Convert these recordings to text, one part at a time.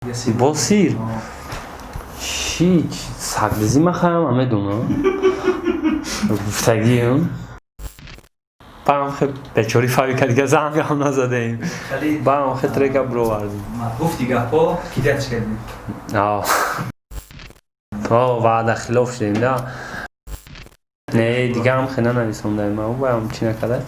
Бо сир? Чӣ сагдизӣ махаям, медонам. Гуфтагиам. Баам хе бечори фабрика дига зангам назадаем. Баам хе трека бировардем. Гуфти гапҳо кидач кардем. Ваъда хилоф шудем да. Не, дигаам хе нанависондаем, баям чӣ накарда.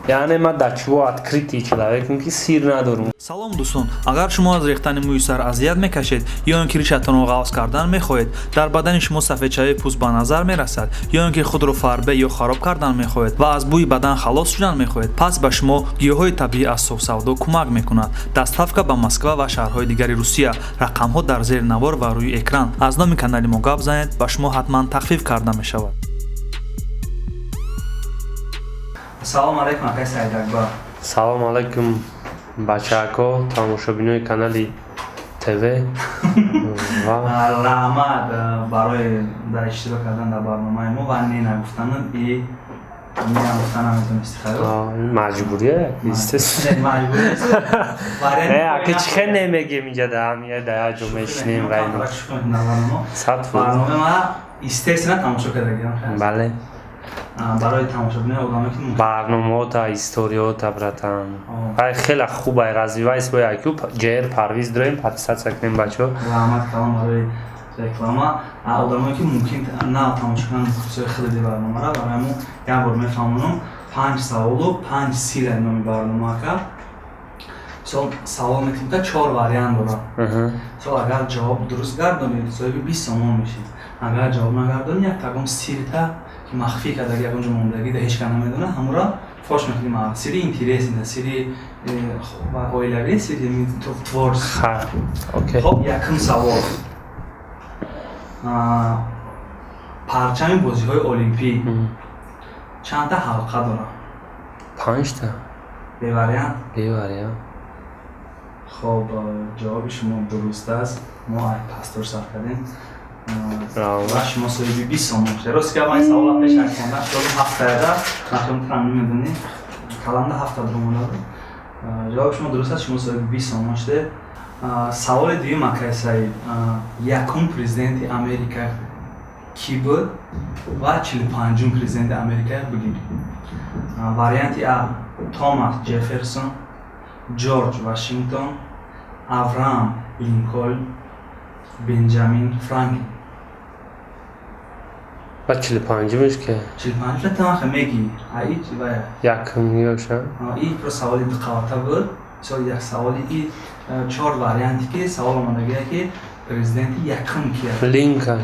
Яъне ман дар чиво открытый человекам, ки сир надорам. Салом, дӯстон! Агар шумо аз рехтани мӯи сар азият мекашед ё ин ки ришатонро ғафз кардан мехоҳед, дар бадани шумо сафедшавии пӯст ба назар мерасад, ё ин ки худро фарбе ё хароб кардан мехоҳед ва аз бӯи бадан халос шудан мехоҳед, пас ба шумо гиёҳҳои табиӣ аз Софсавдо кӯмак мекунад. Доставка ба Москва ва шаҳрҳои дигари Русия. Рақамҳо дар зери навор ва рӯи экран. Аз номи канали мо гап занед, ба шумо ҳатман тахфиф карда мешавад. Салом алайкум, акай Саидакбар. Салом алайкум, бачаако, тамошобинои канали ТВ. Раҳмат барои дар иштирок кардан дар барномаи мо ва не нагуфтану и не нагуфтан наметонисти, хайр? Маҷбурия, естественно. Ака, чӣ хел не мегем, инҷа да ҳамия да як ҷо мешинем. Барномаи ма, естественно, тамошо кардагиам. Бале. Барои тамошобинои одаме ки Барномаота, историёта, братан, ай хеле хуб, ай развивайс бо яку ҷр Парвиз дорем, подписаться кунем, бачо. Раҳмат калом барои реклама. Одамое ки мумкин на тамошо кунанд хусуси хеле барномара, барои мо як бор мефаҳмонам: панҷ саволу панҷ сира номи барнома, ака. Мисол, савол метим, ка чор вариант дорад. Мисол, агар ҷавоб дуруст гардонед, соҳиби 20 сомон мешед. Агар ҷавоб нагардонӣ, як тагом сирта ки махфӣ кардаги, ягон ҷо мондагӣ да, ҳеҷ кас намедонад, ҳамура фош мекунем. Сири интересный, сири оилавӣ, сири творческий. Хоб, якум савол: парчами бозиҳои олимпӣ чандта ҳалқа дорад? Панҷта. Бевариант? Бевариант. Хоб, ҷавоби шумо дуруст аст. Мо ай пастор сар кардем ва шумо соҳиби 20 сомон шудед. Рост гап, ман савола пеш аз хондан шудам, ҳафтаяда нахм трам намедонӣ, каланда ҳафта дуромада буд. Ҷавоби шумо дуруст аст, шумо соҳиби 20 сомон шудед. Саволи дуюм, акай Саид: якум президенти Америка кӣ буд ва 45-ум президенти Америка бигӯ. Варианти А: Томас Ҷефферсон, Ҷорҷ Вашингтон, Авраам Линколн, Бенҷамин Франклин. Ва 45-умш ки? 45-умша тамаха мегӣ аи вая. Якум ёша. И про саволи дуқавата буд. Мисол, як саволи и чор варианте ки савол омадагия, ки президенти якум ки. Линколн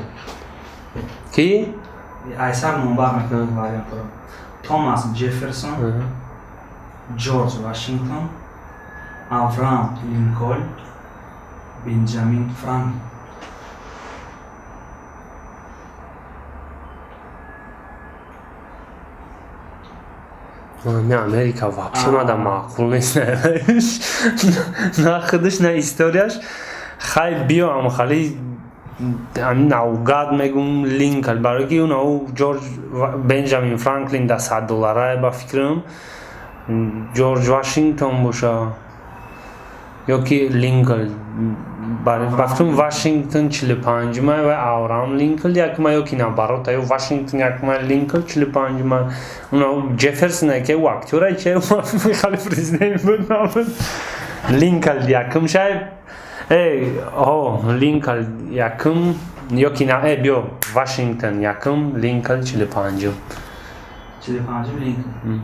ки? Айсар номбар мекунад вариантҳоро: Томас Ҷефферсон, Ҷорҷ Вашингтон, Авраам Линколн, Бенҷамин Франклин. Не, Америка вообще мада маъқул нест, на худаш, на историяш. Хай, биё, амхали наугад мегум Линколн, барои ки унау Ҷорҷ Бенҷамин Франклин да 100 долларае, ба фикрам. Ҷорҷ Вашингтон боша ё ки Линколн. Ба фикрам, Вашингтон 45-ума ва Авраам Линколн якума, ё ки наоборот, ё Вашингтон якума, Линколн 45-ума. Унау Ҷефферсон ке ӯ актёра че хали президент буд, набуд. Линколн якум шай, э, Линколн якум ё ки на, э, биё, Вашингтон якум, Линколн 45-ум. 45-ум Линколн.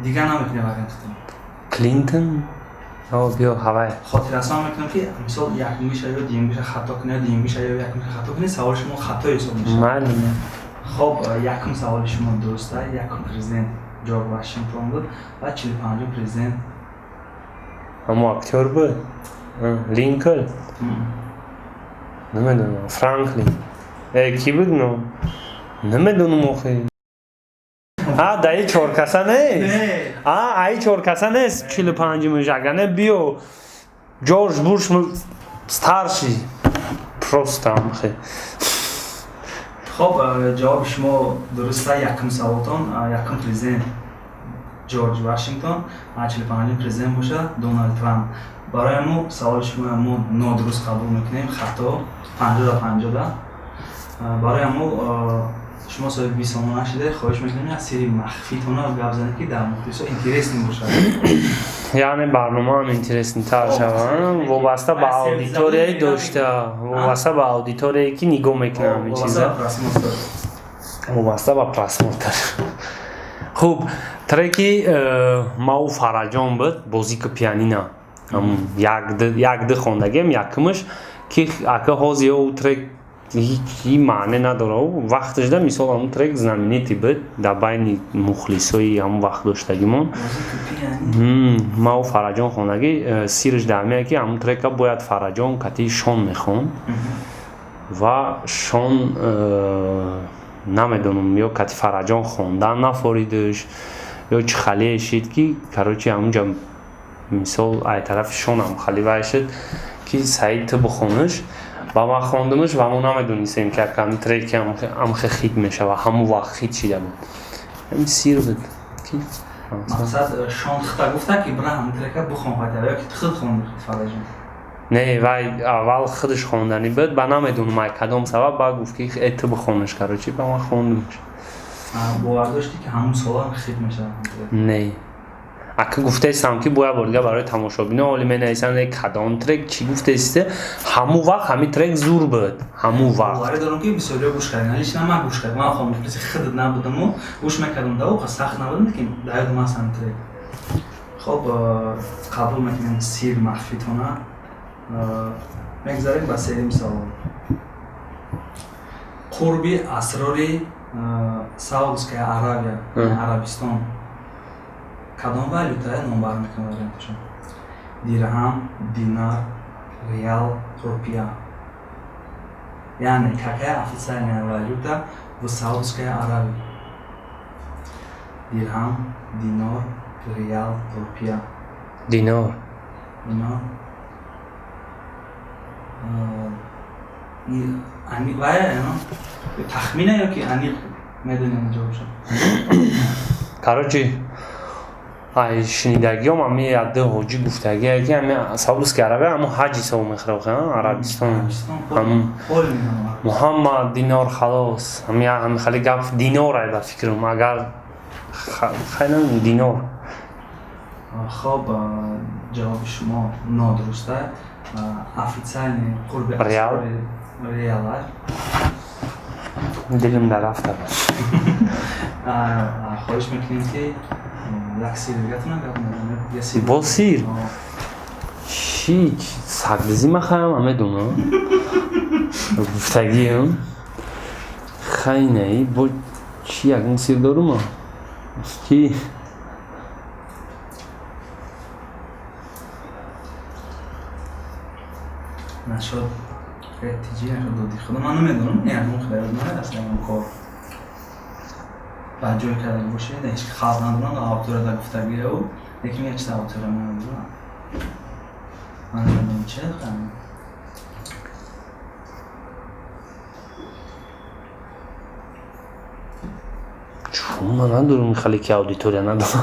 Дигар намекунӣ вариантатон? Клинтон, о, биё, ҳавай. Хотиррасон мекунам, ки мисол якумиша ё дуюмиша хато кунӣ, ё дуюмиша ё якумиша хато кунӣ, саволи шумо хато ҳисоб мешавад. Майли. Хоб, якум саволи шумо дуруст аст. Якум президент Ҷорҷ Вашингтон буд ва 45-ум президент Ҳамо актёр буд Линколн. Намедонам, Франклин, э, кӣ буд? Но намедонам охи. А даи чоркаса нест, а аи чоркаса нест 45-умш. Агар не, биё, Ҷорҷ Буш старший просто амхе. Хоб, ҷавоби шумо дуруст аст. Якум саволтон: якум президент Ҷорҷ Вашингтон, 45-ум президент боша Доналд Трамп. Барои мо саволи шумо мо нодуруст қабул мекунем, хато 50-50. Барои мо шумо соҳиби 20 сомон нашида, хоҳиш мекунем як сири махфитона гап занед, ки дар мухлисо интересный бошад. Яъне барномаам интересный тар шава, вобаста ба аудиторияи дошта, вобаста ба аудиторияе ки нигоҳ мекунам ҳамин чиза, вобаста ба просмотр. Хуб, треки мау Фараҷон буд, бозика пианина. Як ду хондагиам, якумаш ки ака ҳозир ё трек ҳеҷ маъне надора. Вақташда, мисол, ҳамун трек знаменитый буд дар байни мухлисои ҳамун вақт доштагимон. Мау Фараҷон хондагӣ. Сирш дар меяд, ки ҳамун трека бояд Фараҷон кати Шон мехонд ва Шон намедонам, ё кати Фараҷон хондан нафоридаш, ё чӣ халие шид, ки, короче, ҳамунҷа, мисол, ай тарафи Шонам хали вай шуд, ки Саид, ту бихонаш. Ва ман хондумаш ва мо намедонистем, ки акам треки амхе хит мешава. Ҳамун вақт хит шида буд. Ҳамин сир буд ки Мақсад, Шон хита гуфта, ки бира ҳамин трека бихон қайта, ё ки худ хонди, Фараҷон? Не, вай аввал худаш хонданӣ буд, ба намедонам ай кадом сабаб ба гуфт, ки э, ту бихонаш. Короче, ба ман хондумаш. Бовар доштӣ, ки ҳамун сола хит мешавад? Не, ака, гуфтаистам, ки бояд бор дига барои тамошобино оли менависанд, кадом трек чӣ гуфтаисте. Ҳамун вақт ҳамин трек зур буд, ҳамун вақт. Боварӣ дорам, ки бисёриё гӯш кардем. Лично ман гӯш кардам. Ман хом мухлиси худат набудаму гӯш мекардам, да оқа сахт набудам, ки дар ёдам аст ҳамин трек. Хоб, қабул мекунем сир махфитона. Мегзарем ба сеюм савол. Қурби асрори Саудская Аравия, Арабистон, кадом валютая номбар мекунад варианташон? Дирҳам, динар, реал, рупия. Яъне какая официальная валюта в Саудской Аравии? Дирҳам, динор, реал, рупия. Динор. Динор. Вая тахмина ё ки аниқ медонем ҷавобша? Короче, ай шунидагиём, ами яды ҳоҷӣ гуфтагие, ки ами Саудская Аравия ҳамун ҳаҷ ҳисоб мехӯрад, Арабистон, Муҳаммад динор, халос. Ами ҳами хали гап динор ай, ба фикрам, агар хай намедонам, динор. Хоб, ҷавоби шумо нодуруст. Официальный қурби Реал. Реал. Дилим дарафта. Хоҳиш мекунем, ки як сир дигатона гап назанед. Бо сир чӣ? Сагдизӣ махаям, намедонам, гуфтагиам хай наи бо чӣ, ягон сир дорума чӣ? Нашод тиҷи доди худо, ман намедонам, ягон хеле аст, ягон кор ба ҷой карда бошед, ҳеч халқ надорам, аудитория да гуфтагиау, лекин як чиз аудитория надорам, ман намедонам чи. Чун ман надорам, хеле ки аудитория надорам.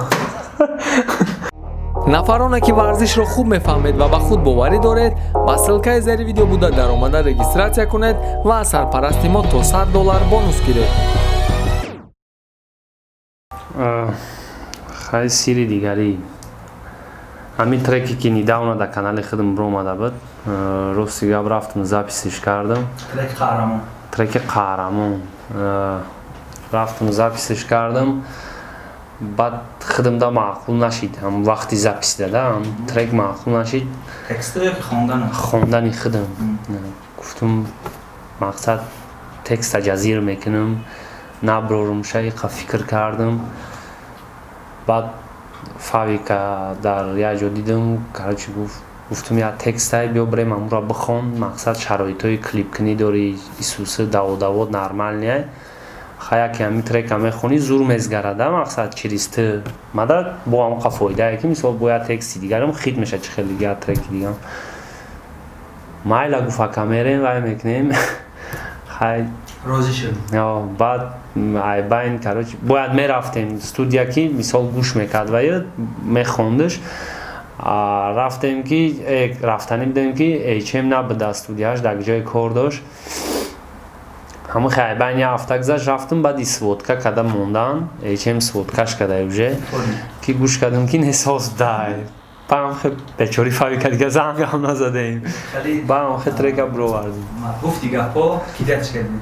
Нафароне, ки варзишро хуб мефаҳмед ва ба худ боварӣ доред, ба ссылка и зери видео буда даромада регистрация кунед ва аз сарпарасти мо то 100 доллар бонус гиред. Хай, сири дигарӣ ҳамин треке, ки недавно дар канали худам биромада буд. Рости гап, рафтам, запись иш кардам. Треки қаҳрамон. Треки қаҳрамон. Рафтам, запись иш кардам, баъд худамда маъқул нашид. Ҳам вақти запись дада ҳам трек маъқул нашид. Текст ё ки хондан? Хондани худам. Гуфтум, мақсад, текста ҷазир мекунам, наброрум шаиқа. Фикр кардам, баъд Фавика дар як ҷо дидам. Короче, гуфтум, як текстай биё, бирем, амура бихон. Мақсад, шароитҳои клипкунӣ дори, исусы даводавод нормальный. Ха, яке ҳамин трека мехонӣ, зур мезгарада. Мақсад, через ту мада бо ҳамқа фоидае, ки мисол бо як тексти дигарам хит мешад, чи хеле дигар треки дигам. Майла, гуфт, ака, мерем, вай мекунем, хай. Розӣ шуд? Баъд айбайн, короче, бояд мерафтем студия, ки мисол гӯш мекард ва ё мехондаш. Рафтем ки рафтанӣ будем ки HM набуда, студияш дар ҷои кор дошт. Ҳамин хайбайн як ҳафта гузашт, рафтум, баъди сводка када мондан, HM сводкаш када уже ки гӯш кардам ки несоз дай. Баъам хе бечори Фавика дига зангам назадаем. Баъам хе трека бировардем. Гуфти гапо кидат кардем.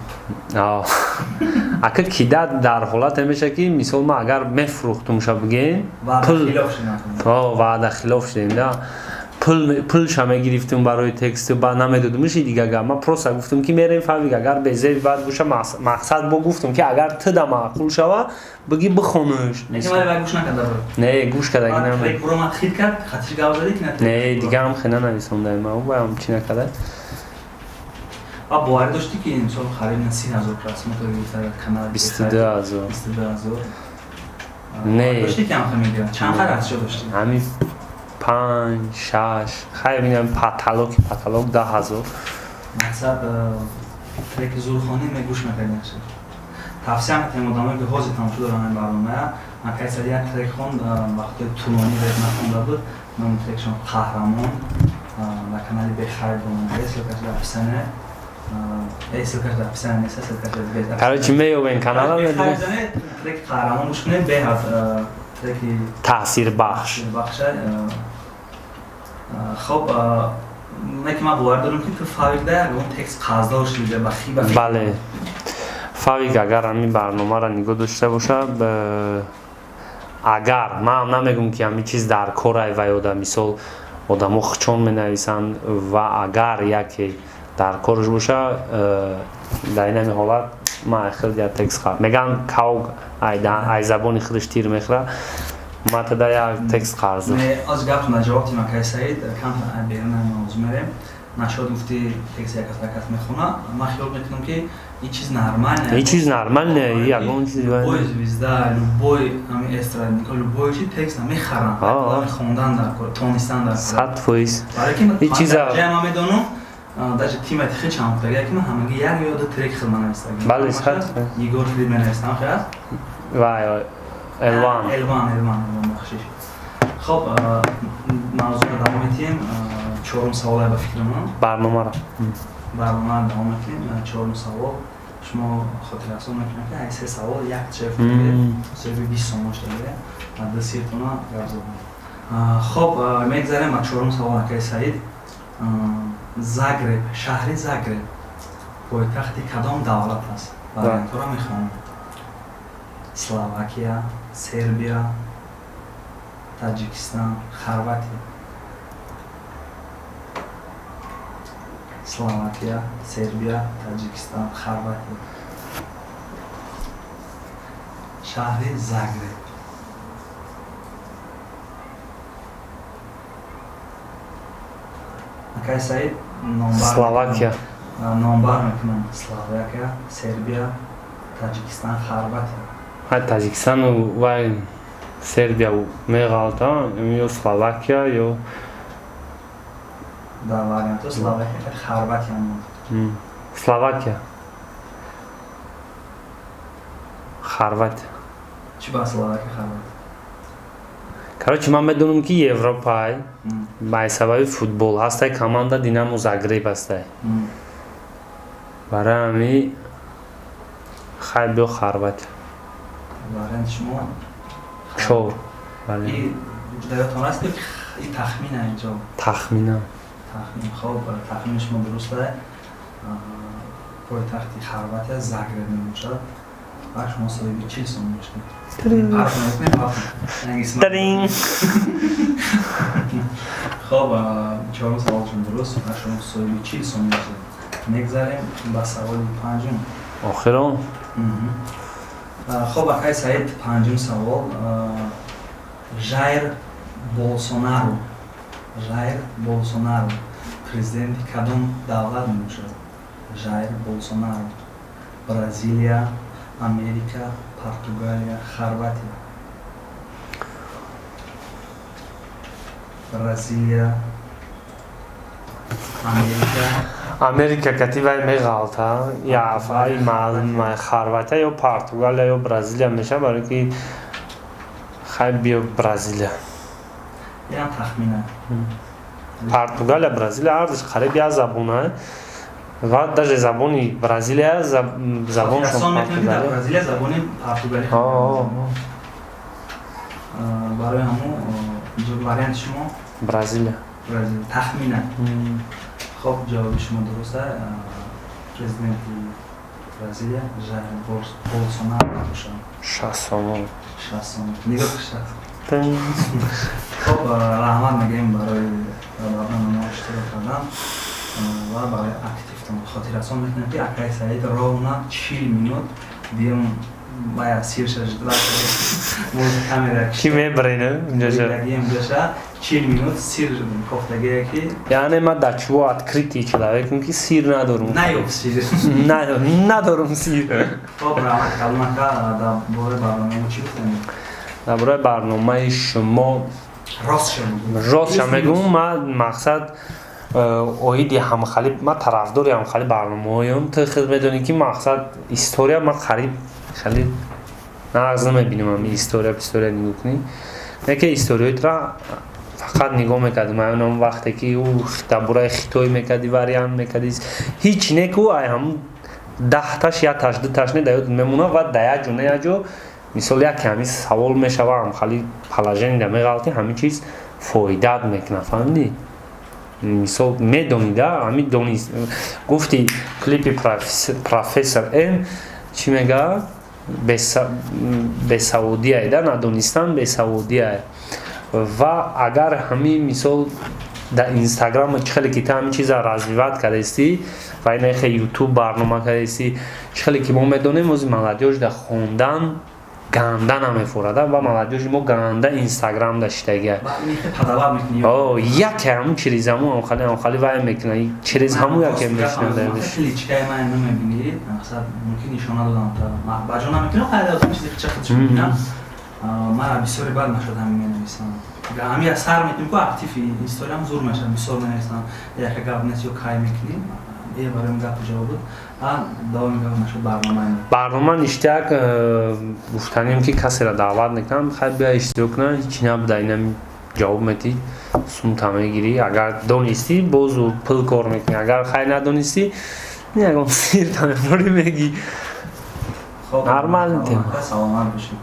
Ака кидат дар ҳолате меша ки мисол ман агар мефурӯхтумша бигем, ваъда хилоф шудем да. Пулша мегирифтум барои тексту, баъд намедодумши дига гап. Ман просто гуфтум ки мерем Фавик, агар безеби баъд боша, мақсад бо гуфтум ки агар ту да маъқул шава, биги бихонуш. Не, гӯш кардаги не, дигаам хе нанависондаем, ам чӣ накарда. Боварӣ доштӣ ки мисол харид 30 000 просмотр гирифта канал? 22 000. 22 000. Не, доштӣ ки ҳам мегирад? Чанд қадр аз чо доштӣ? Ҳами панҷ, шаш, хайр, бинам, потолок 10 000. Мақсад, треки зурхонӣ мегӯш мекардем. Тавсия метаҳем одамое ки ҳозир тамошо доранд ин барномая, акай Саид як трек хонд, вақтҳои тӯлонӣ реп нахонда буд, номи трекшон «Қаҳрамон», дар канали Бехайр бомонда, ссылкаш дар описание, ссылкаш дар описание нест, ссылкаш. Короче, меёбен канала. Треки «Қаҳрамон» гӯш кунед, беҳад треки таъсирбахш. Бахша. Хоб, не ки ман бовар дорам ки ту Фавик да ягон текст қарздор шудида ба хиба. Бале, Фавик агар ҳамин барномаро нигоҳ дошта боша, агар ман намегӯм ки ҳамин чиз дар корай ва ёда, мисол, одамо хучон менависанд, ва агар яке дар корш боша, дар ин ҳамин ҳолат ман хел як текст мегӯям, кавг ай забони худаш тир мехӯра, ман тада як текст қарз. Аз гаптон дар ҷавоб тим, акай Саид, камтар берун мавзӯъ мерем. Нашод гуфти текст як кас мехона, ман хиёл мекунам ки ин чиз нормально. Ин чиз нормально, ягон чиз. Любой звезда, любой ҳамин эстрадник, любой чи текст мехаранд, хондан дар кор, тонистан дар кор. 100%. Барои ки чиза ман медонам, даже тимати хеле чанд гуфтага, ки ман ҳамаги як ё ду трек хел менависагам. Бале, сад. Егор Фрид менависам, хел аст. Вай, Элван. Элван, Элван, Элван, бахшиш. Хоб, мавзӯъро давом метиҳем. Чорум саволе ба фикри ман. Барномаро. Барномаро давом метиҳем. Чорум савол. Шумо хотиррасон мекунем, ки ай се савол як чеф соҳиби 20 сомон шуда, ва ду сиртона гап задем. Хоб, мегзарем ба чорум савол, акаи Саид. Загреб, шаҳри Загреб пойтахти кадом давлат аст? Вариантҳоро мехонам: Словакия, Сербия, Таҷикистон, Хорватия. Словакия, Сербия, Таҷикистон, Хорватия. Шаҳри Загреб. Акай Саид, номбар. Словакия. Номбар мекунам: Словакия, Сербия, Таҷикистон, Хорватия. Ҳай, Таҷикистану вай Сербия меғалта, ё Словакия, ё Дар вариантҳо Словакия, Хорватия монд. Словакия, Хорватия. Чӣ ба Словакия, Хорватия? Короче, ман медонам, ки Европай ба сабаби футбол ҳастай, команда Динамо Загреб ҳастай. Барои ҳами хай, биё Хорватия. Варианти шумо? Чор. Даётон аст и тахмина инҷо? Тахмина. Тахмин. Хоб, тахмини шумо дуруст аст. Пойтахти Хорватия Загреб мебошад ва шумо соҳиби 40 сом мешавед. Тарин. Хоб, чорум саволшон дуруст ва шумо соҳиби 40 сом мешавед. Мегзарем ба саволи панҷум. Охирон. Хоб, акай Саид, панҷум савол. Жайр Болсонару, Жайр Болсонару президенти кадом давлат мебошад? Жайр Болсонару: Бразилия, Америка, Португалия, Хорватия. Бразилия, Америка. Америка кати вай меғалта, Хорватия ё Португалия ё Бразилия меша, барои ки хай, биё Бразилия. Инам тахмина. Португалия, Бразилия ҳардуш қариб як забона ва даже забони Бразилия забоншон. Бразилия забони португалӣ. Барои ҳамун варианти шумо? Бразилия. Бразилия тахмина. Хоб, ҷавоби шумо дуруст аст. Президенти Бразилия Жаир Болсонаро мебошад. 60 сомон. 60 сомон, нигоҳ, 60. Хоб, раҳмат мегӯем барои барномаи мо иштирок кардан ва барои активтон. Хотиррасон мекунем, ки акаи Саид ровно 40 минут диюм бая сирша камера. Ки мебарена? Инҷаша 40 минут сир кофтагие ки. Яъне ман дар чиво открытый человекам, ки сир надорум. Наёб сир. Надорум сир. Хоб, раҳмат калон, ака. Дар бораи барномаи мо чӣ гуфтем? Дар бораи барномаи шумо? Ростша мегӯм, ман мақсад оиди ҳамхали, ман тарафдори ҳамхали барномаҳоям. Ту худ медонӣ, ки мақсад история ман қариб хеле нағз намебинам. Ами история история нигоҳ кунӣ, не ки историёитра фақат нигоҳ мекардим. Аюнам вақте ки ӯ дар бораи Хитой мекарди, вариант мекарди, ҳеҷ не ку ай ҳамун 10-таш якташ, дуташ не да ёд мемонад ва да як ҷо не як ҷо, мисол, яке ҳамин савол мешава, ҳамхали положение да меғалти, ҳамин чиз фоидаат мекунад, фаҳмидӣ? Мисол, медонида, ҳамин дони гуфти клипи профессор М чӣ мега, бесаводияе да, надонистан бесаводияе. Ва агар ҳамин, мисол, дар Инстаграм чӣ хеле ки ту ҳамин чиза развивать кардастӣ ва ина хе Ютуб барнома кардастӣ, чӣ хеле ки мо медонем, ози молодёжь да хондан ганда намефорада ва молодёжи мо ганда Инстаграм да шитагия. Яке ҳамун через ҳамун ҳамхали ҳамхали вай мекуна, через ҳамун яке мешинада. Личкаи ман намебинӣ, мақсад мумкин нишона додам, баҷо намекунам, хайр, чизи хича худш мебинам. Мара бисёре бад нашуд, ҳамин менависам, ҳамин сар мекунем ку актив историям зур мешавад, бисёр менависам, яка гап нест ё кай мекунӣ е, барои гапу ҷавоб буд. Давоми гап нашуд барнома. Барнома ништяк. Гуфтанем, ки касеро даъват мекунам, хай бия иштирок кунам, ҳичи набуда, инам ҷавоб метӣ, сумта мегирӣ. Агар донистӣ, бозу пул кор мекунӣ, агар хай надонистӣ, ягон сирта мебарӣ, мегӣ. Нормальный тема. Саломат бошед.